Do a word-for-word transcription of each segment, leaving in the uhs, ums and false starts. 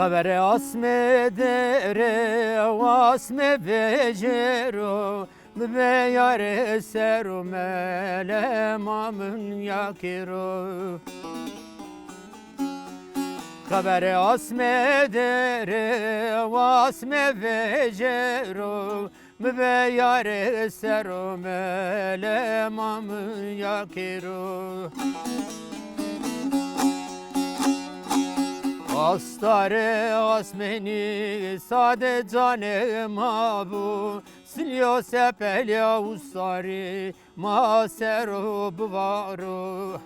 Xeberê asmê dêre û asmê vejero, mi bê yarê ser û melema min ya kêro. Xeberê asmê dêre û asmê vejero, mi bê yarê ser û melema min ya kêro. Astarê asmênî sadê canê ma bo, silyo sepelya usarî ma ser o bivaro.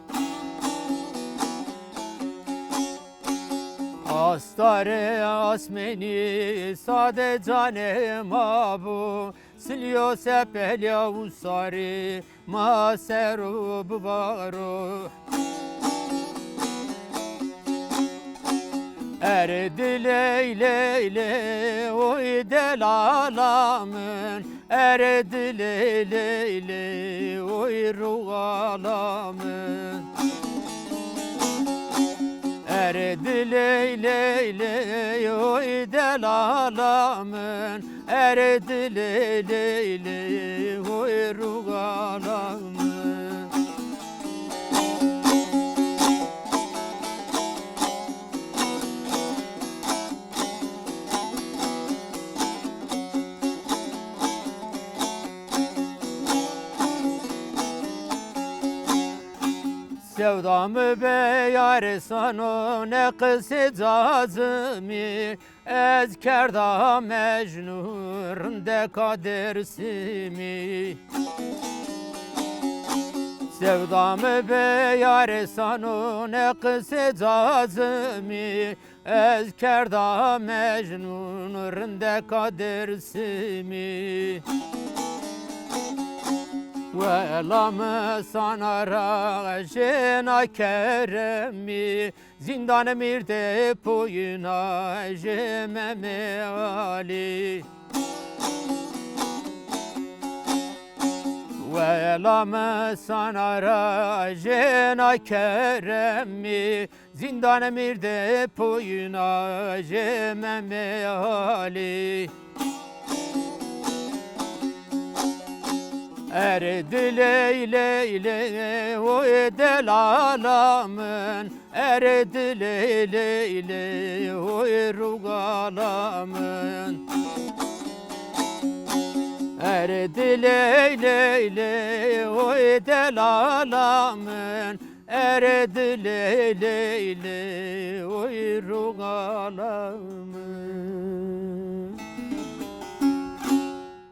Astarê asmênî sadê canê ma bo, silyo sepelya usarî ma ser o bivaro. Erê diley ley ley oy delala min, erê diley ley ley oy ruxala min. Erê diley ley ley oy delala min, erê diley ley ley oy ruxala min. Sewda mi bê yarê sano ne qisê cazimî, ez kerda Mecnûn rindeka Dêrsimî. Sewda mi bê yarê sano ne qisê cazimî, ez kerda Mecnûn rindeka Dêrsimî. Wela mi sana ra jêna keremî, zîndanê mîrdê poyîna jê Memê Alî. Wela mi sana ra jêna keremî, zîndanê mîrdê poyîna jê Memê Alî. Erê diley ley ley oy delala min, erê diley ley ley oy ruxala min. Erê diley ley ley oy delala min, erê diley ley ley oy ruxala min.